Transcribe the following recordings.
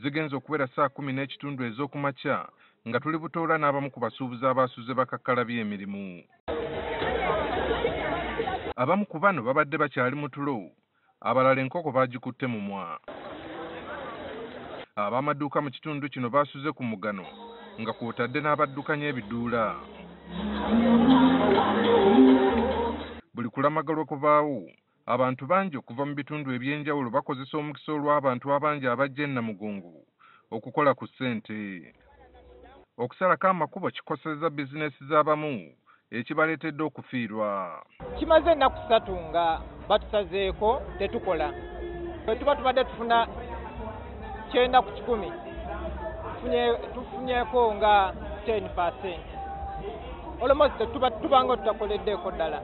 Zigenze okuwera ssaawa 10:15 ez'okumakya nga tuli butoola n'abamu ku basuubuzi abaasuze bakakkalabya emirimu. Abamu ku bano babadde bakyali mu tulo, abalala enkoko baagikutte mumwa. Ab'amaduuka mu kitundu kino baasuze ku mugano nga kw'otadde n'abaddukanya ebiduula. Buli kulamaga lwe kubaawo, abantu bangi okuva mu bitundu eby'enjawulo bakozesa omukisa olw'abantu abangi abajja e Namugongo okukola ku ssente. Okusalako amakubo kikosezza bizinesi z'abamu ekibaleetedde okufiirwa. Kimaze ennaku 3 nga batusazeeko tetukola. Bwe tuba tubadde tufuna 90 ku 100, tufunyeeko nga 10%. Almost tubanga tutakoleddeeko ddala.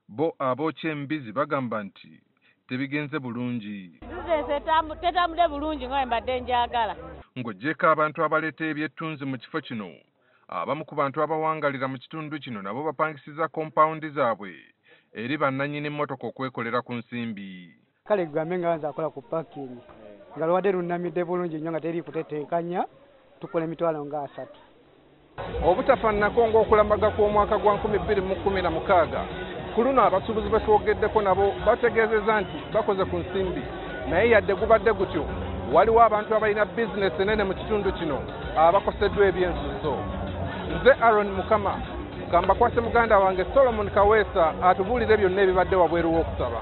Bo abookya embizi bagamba nti tebigenze bulungi. Bizinesi tetambudde bulungi nga bwe mbadde njagala. Ng'oggyeko abantu abaleeta ebyettunzi mu kifo kino, abamu ku bantu abawangalira mu kitundu kino nabo bapangisiza kompawundi zaabwe eri bannannyini mmotoka okwekolera ku nsimbi. Kale gambe nga nze akola ku parking nga lwadde lunnamidde bulungi nnyo nga teri kutetenkanya, tukola emitwalo nga 3. Obutafaananako ng'okulamaga kw'omwaka gwa 2016, ku luno abasuubuzi be twogeddeko nabo bategeezezza nti bakoze ku nsimbi, naye yadde gubadde gutyo waliwo abantu abalina bizinesi ennene mu kitundu kino abakoseddwa ebyensusso. Nze Aaron Mukama, kambakwase muganda wange Solomon Kaweesa atubuulire byonna ebibadde wabweru w'okusaba.